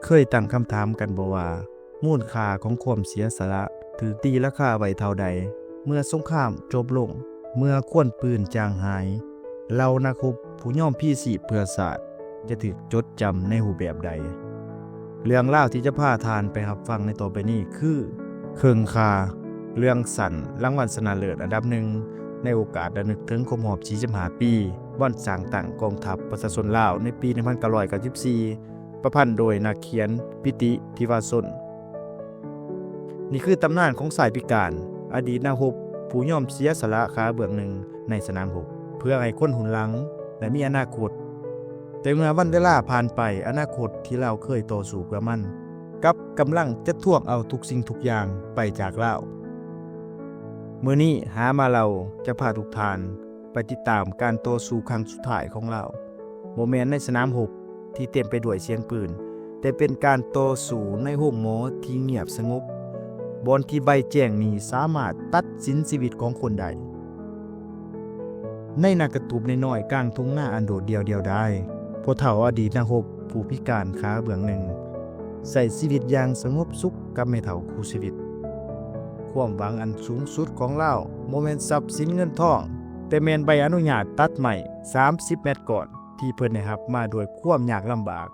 ເຄີຍຕັ້ງຄຳຖາມກັນບໍ່ວ່າ ມູນຄ່າຂອງຄວາມເສຍສະຫຼະຖືກຕີລາຄາໄວ້ເທົ່າໃດ? ເມື່ອສົງຄາມຈົບລົງ, ເມື່ອຄວັນປືນຈາງຫາຍ, ເຫຼົ່ານັກຮົບຜູ້ຍອມພລີຊີບເພື່ອຊາດ ຈະຖືກຈົດຈຳໃນຮູບແບບໃດ? ເລື່ອງລາວທີ່ຈະພາທ່ານໄປຮັບຟັງໃນຕໍ່ໄປນີ້ຄື ເຄິ່ງຄ່າ ເລື່ອງສັ້ນລາງວັນຊະນະເລີດອັນດັບໜຶ່ງ ໃນໂອກາດລະນຶກເຖິງຄົບຮອບສີ່ສິບຫ້າປີ ວັນສ້າງຕັ້ງກອງທັບປະຊາຊົນລາວໃນປີໜຶ່ງພັນເກົ້າຮ້ອຍເກົ້າສິບສີ່ ປະພັນໂດຍນັກຂຽນ ປິຕິ ທິວາຊົນ. ນີ້ຄືຕຳນານຂອງຊາຍພິການ, ອະດີດນັກຮົບຜູ້ຍອມເສຍສະຫຼະຂາເບື້ອງໜຶ່ງໃນສະໜາມຮົບ ເພື່ອໃຫ້ຄົນຮຸ່ນຫຼັງໄດ້ມີອະນາຄົດ. ແຕ່ເມື່ອວັນເວລາຜ່ານໄປ, ອະນາຄົດທີ່ລາວເຄີຍຕໍ່ສູ້ເພື່ອມັນ ກັບກຳລັງຈະທວງເອົາທຸກສິ່ງທຸກຢ່າງໄປຈາກລາວ. ມື້ນີ້ຫາມາເລົ່າຈະພາທຸກທ່ານໄປຕິດຕາມການຕໍ່ສູ້ຄັ້ງສຸດທ້າຍຂອງລາວ. ບໍ່ແມ່ນໃນສະໜາມຮົບທີ່ເຕັມໄປດ້ວຍສຽງປືນ, ແຕ່ເປັນການຕໍ່ສູ້ໃນໂຮງໝໍທີ່ງຽບສະຫງົບ, ບ່ອນທີ່ໃບແຈ້ງໜີ້ສາມາດຕັດສິນຊີວິດຂອງຄົນໄດ້. ໃນໜ້າກະຕູບນ້ອຍໆກາງທົ່ງນາອັນໂດດດ່ຽວດຽວດາຍ, ພໍ່ເຖົ້າອະດີດນັກຮົບຜູ້ພິການຂາເບື້ອງໜຶ່ງ ໃຊ້ຊີວິດຢ່າງສະຫງົບສຸກກັບແມ່ເຖົ້າຄູ່ຊີວິດ. ຄວາມຫວັງອັນສູງສຸດຂອງລາວບໍ່ແມ່ນຊັບສິນເງິນທອງ, ແຕ່ແມ່ນໃບອະນຸຍາດຕັດໄມ້ສາມສິບແມັດກ້ອນ ທີ່ເພິ່ນໄດ້ຮັບມາດ້ວຍຄວາມຍາກລຳບາກ.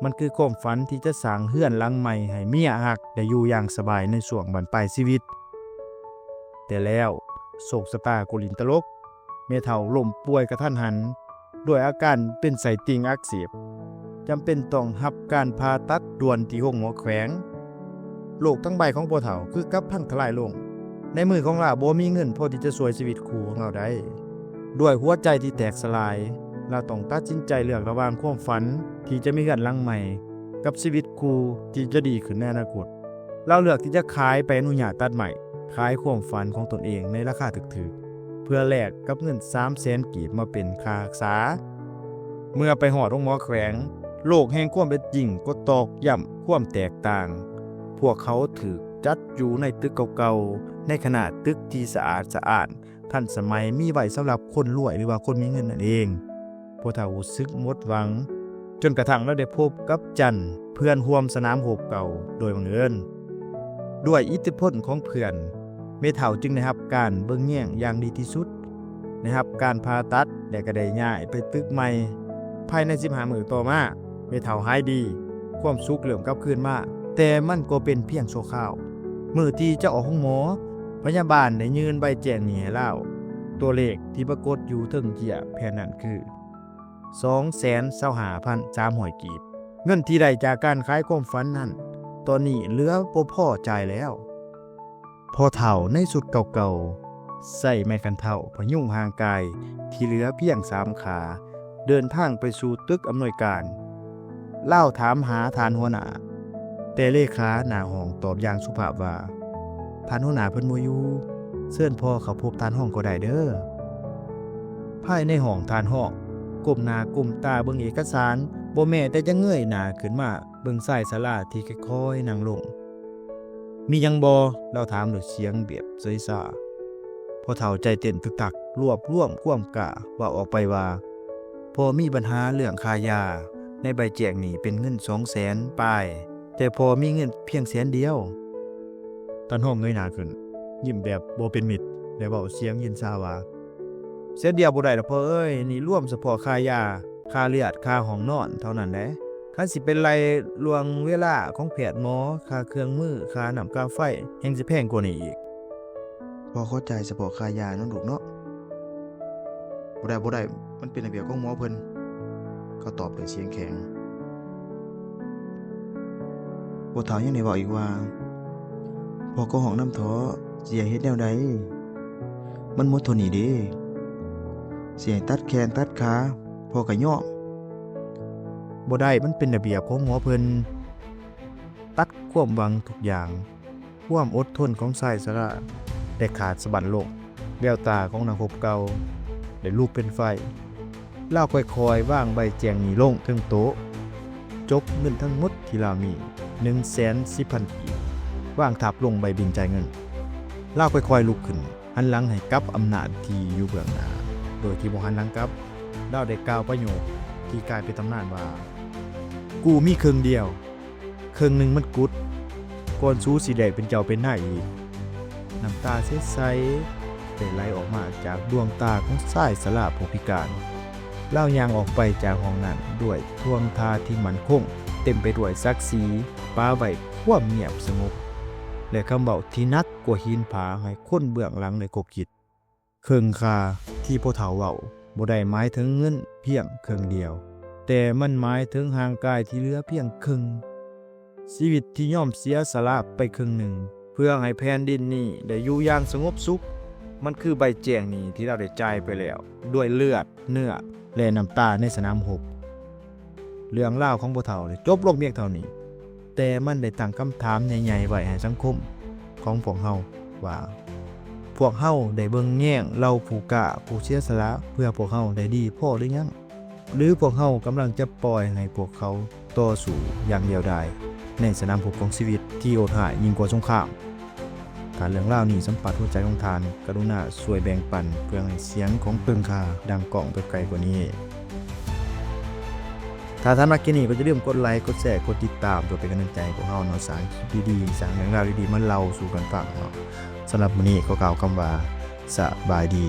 ມັນຄືຄວາມຝັນທີ່ຈະສ້າງເຮືອນຫຼັງໃໝ່ໃຫ້ເມຍຮັກໄດ້ຢູ່ຢ່າງສະບາຍໃນຊ່ວງບັ້ນປາຍຊີວິດ. ແຕ່ແລ້ວໂຊກຊະຕາກໍຫຼິ້ນຕະຫຼົກ, ແມ່ເຖົ້າລົ້ມປ່ວຍກະທັນຫັນ ດ້ວຍອາການເປັນໄສ້ຕິ່ງອັກເສບ, ຈຳເປັນຕ້ອງຮັບການຜ່າຕັດດ່ວນທີ່ໂຮງໝໍແຂວງ. ໂລກທັງໃບຂອງພໍ່ເຖົ້າຄືກັບພັງທະລາຍລົງ. ໃນມືຂອງລາວບໍ່ມີເງິນພໍທີ່ຈະຊ່ວຍຊີວິດຄູ່ຂອງລາວໄດ້. ດ້ວຍຫົວໃຈທີ່ແຕກສະຫຼາຍ, ລາວຕ້ອງຕັດສິນໃຈເລືອກລະຫວ່າງຄວາມຝັນທີ່ຈະມີເຮືອນຫຼັງໃໝ່ ກັບຊີວິດຄູ່ທີ່ຈະດີຂຶ້ນໃນອະນາຄົດ. ລາວເລືອກທີ່ຈະຂາຍໃບອະນຸຍາດຕັດໄມ້, ຂາຍຄວາມຝັນຂອງຕົນເອງໃນລາຄາຖືກໆ ເພື່ອແລກກັບເງິນສາມແສນກີບມາເປັນຄ່າຮັກສາ. ເມື່ອໄປຮອດໂຮງໝໍແຂວງ, ໂລກແຫ່ງຄວາມເປັນຈິງກໍຕອກຢ້ຳຄວາມແຕກຕ່າງ. ພວກເຂົາຖືກຈັດຢູ່ໃນຕຶກເກົ່າໆ, ໃນຂະນະຕຶກທີ່ສະອາດສະອ້ານ, ທັນສະໄໝ, ມີໄວ້ສຳລັບຄົນລວຍ ຫຼືວ່າຄົນມີເງິນນັ້ນເອງ. ພໍ່ເຖົ້າຮູ້ສຶກໝົດຫວັງ, ຈົນກະທັ່ງລາວໄດ້ພົບກັບຈັນ, ເພື່ອນຮ່ວມສະໜາມຮົບເກົ່າໂດຍບັງເອີນ. ດ້ວຍອິດທິພົນຂອງເພື່ອນ, ແມ່ເຖົ້າຈຶ່ງໄດ້ຮັບການເບິ່ງແຍງຢ່າງດີທີ່ສຸດ, ໄດ້ຮັບການຜ່າຕັດ ແລະ ກະໄດ້ຍ້າຍໄປຕຶກໃໝ່. ພາຍໃນສິບຫ້າມື້ຕໍ່ມາ, ແມ່ເຖົ້າຫາຍດີ, ຄວາມສຸກເລີ່ມກັບຄືນມາ, ແຕ່ມັນກໍເປັນພຽງຊົ່ວຄາວ. ມື້ທີ່ຈະອອກໂຮງໝໍ, ພະຍາບານໄດ້ຍື່ນໃບແຈ້ງໜີ້ໃຫ້ລາວ. ຕົວເລກທີ່ປາກົດຢູ່ເທິງເຈ້ຍແຜ່ນນັ້ນຄື ສອງແສນຊາວຫ້າພັນສາມຮ້ອຍກີບ. ເງິນທີ່ໄດ້ຈາກການຂາຍຄວາມຝັນນັ້ນ, ຕອນນີ້ເຫຼືອບໍ່ພໍຈ່າຍແລ້ວ. ພໍ່ເຖົ້າໃນຊຸດເກົ່າໆ ໃຊ້ໄມ້ຄັນເທົ້າພະຍຸງຮ່າງກາຍທີ່ເຫຼືອພຽງສາມຂາ, ເດີນທາງໄປສູ່ຕຶກອຳນວຍການ. ລາວຖາມຫາທ່ານຫົວໜ້າ, ແຕ່ເລຂາໜ້າຫ້ອງຕອບຢ່າງສຸພາບວ່າ, ທ່ານຫົວໜ້າເພິ່ນບໍ່ຢູ່, ເຊີນພໍ່ເຂົ້າພົບທ່ານຮອງກໍໄດ້ເດີ້. ພາຍໃນຫ້ອງ, ທ່ານຮອງກົ້ມໜ້າກົ້ມຕາເບິ່ງເອກະສານ, ບໍ່ແມ້ແຕ່ຈະເງີຍໜ້າຂຶ້ນມາເບິ່ງຊາຍຊະລາທີ່ຄ່ອຍໆນັ່ງລົງ. ມີຫຍັງບໍ່? ລາວຖາມດ້ວຍສຽງແບບເຊີຍຊາ. ພໍ່ເຖົ້າໃຈເຕັ້ນຕຶກຕັກ, ລວບລວມຄວາມກ້າເວົ້າອອກໄປວ່າ, ພໍ່ມີບັນຫາເລື່ອງຄ່າຢາ, ໃນໃບແຈ້ງໜີ້ເປັນເງິນສອງແສນປາຍ, ແຕ່ພໍ່ມີເງິນພຽງແສນດຽວ. ທ່ານຮອງເງີຍໜ້າຂຶ້ນ, ຍິ້ມແບບບໍ່ເປັນມິດ ແລະ ເວົ້າສຽງເຢັນຊາວ່າ, ແສນດຽວບໍ່ໄດ້ດອກພໍ່ເອີຍ, ນີ້ລວມສະເພາະຄ່າຢາ, ຄ່າເລືອດ, ຄ່າຫ້ອງນອນເທົ່ານັ້ນແຫຼະ. ຄັນຊິໄປໄລ່ລ່ວງເວລາຂອງແພດໝໍ, ຄ່າເຄື່ອງມື, ຄ່ານ້ຳຄ່າໄຟ, ແຮ່ງຊິແພງກວ່ານີ້ອີກ. ພໍ່ຂໍຈ່າຍສະເພາະຄ່າຢາເນາະລູກເນາະ. ບໍ່ໄດ້, ບໍ່ໄດ້, ມັນເປັນລະບຽບຂອງໝໍເພິ່ນ. ເຂົາຕອບດ້ວຍສຽງແຂງ. ພໍ່ເຖົ້າຍັງໄດ້ເວົ້າອີກວ່າ, ພໍ່ກໍຮ້ອງນຳເຖາະ, ຊິໃຫ້ເຮັດແນວໃດ? ມັນໝົດເທົ່ານີ້ເດ້. ຊິໃຫ້ຕັດແຂນຕັດຂາ, ພໍ່ກໍຍອມ. ບໍ່ໄດ້, ມັນເປັນລະບຽບຂອງໝໍເພິ່ນ. ຕັດຄວາມຫວັງທຸກຢ່າງ. ຄວາມອົດທົນຂອງຊາຍຊະລາໄດ້ຂາດສະບັ້ນລົງ. ແວວຕາຂອງນັກຮົບເກົ່າໄດ້ລຸກເປັນໄຟ. ລາວຄ່ອຍໆວາງໃບແຈ້ງໜີ້ລົງເທິງໂຕະ, ຈົກເງິນທັງໝົດທີ່ລາວມີ, ໜຶ່ງແສນສິບພັນກີບ, ວາງທັບລົງໃບບິນຈ່າຍເງິນ. ລາວຄ່ອຍໆລຸກຂຶ້ນ, ຫັນຫຼັງໃຫ້ກັບອຳນາດທີ່ຢູ່ເບື້ອງໜ້າ, ໂດຍທີ່ບໍ່ຫັນຫຼັງກັບ. ລາວໄດ້ກ່າວປະໂຫຍກທີ່ກາຍເປັນຕຳນານວ່າ, ກູມີເຄິ່ງດຽວ, ເຄິ່ງໜຶ່ງມັນກຸດ, ກ່ອນສູຊິໄດ້ເປັນເຈົ້າເປັນນາຍອີກ. ນ້ຳຕາໃສໆໄດ້ໄຫຼອອກມາຈາກດວງຕາຂອງຊາຍຊະລາຜູ້ພິການ. ລາວຍ່າງອອກໄປຈາກຫ້ອງນັ້ນດ້ວຍທ່ວງທ່າທີ່ໝັ້ນຄົງ, ເຕັມໄປດ້ວຍສັກສີ, ປະໄວ້ຄວາມງຽບສະຫງົບ ແລະ ຄຳເວົ້າທີ່ໜັກກວ່າຫີນຜາໃຫ້ຄົນເບື້ອງຫຼັງໄດ້ຄົບຄິດ. ເຄິ່ງຄ່າທີ່ພໍ່ເຖົ້າເວົ້າບໍ່ໄດ້ໝາຍເຖິງເງິນພຽງເຄິ່ງດຽວ, ແຕ່ມັນໝາຍເຖິງຮ່າງກາຍທີ່ເຫຼືອພຽງເຄິ່ງ. ຊີວິດທີ່ຍອມເສຍສະຫຼະໄປເຄິ່ງໜຶ່ງ ເພື່ອໃຫ້ແຜ່ນດິນນີ້ໄດ້ຢູ່ຢ່າງສະຫງົບສຸກ, ມັນຄືໃບແຈ້ງໜີ້ທີ່ລາວໄດ້ຈ່າຍໄປແລ້ວດ້ວຍເລືອດ, ເນື້ອ ແລະ ນ້ຳຕາໃນສະໜາມຮົບ. ເລື່ອງລາວຂອງພໍ່ເຖົ້າໄດ້ຈົບລົງພຽງເທົ່ານີ້, ແຕ່ມັນໄດ້ຕັ້ງຄຳຖາມໃຫຍ່ໆໄວ້ໃຫ້ສັງຄົມຂອງພວກເຮົາວ່າ ພວກເຮົາໄດ້ເບິ່ງແຍງເຫຼົ່າຜູ້ກ້າ, ຜູ້ເສຍສະຫຼະເພື່ອພວກເຮົາໄດ້ດີພໍຫຼືຍັງ? ຫຼືພວກເຮົາກຳລັງຈະປ່ອຍໃຫ້ພວກເຂົາຕໍ່ສູ້ຢ່າງດຽວດາຍໃນສະໜາມຮົບຂອງຊີວິດທີ່ໂຫດຮ້າຍຍິ່ງກວ່າສົງຄາມ? ຖ້າເລື່ອງລາວນີ້ສຳຜັດຫົວໃຈຂອງທ່ານ, ກະລຸນາຊ່ວຍແບ່ງປັນເພື່ອໃຫ້ສຽງຂອງເຄິ່ງຄ່າດັງກ້ອງໄປໄກກວ່ານີ້. ຖ້າທ່ານມັກຄລິບນີ້ກໍຢ່າລືມກົດໄລ, ກົດແຊ, ກົດຕິດຕາມ ເພື່ອເປັນກຳລັງໃຈໃຫ້ພວກເຮົາເນາະ, ສ້າງຄລິບດີໆ, ສ້າງເລື່ອງລາວດີໆມາເລົ່າສູ່ກັນຟັງເນາະ. ສຳລັບມື້ນີ້ກໍກ່າວຄຳວ່າ ສະບາຍດີ.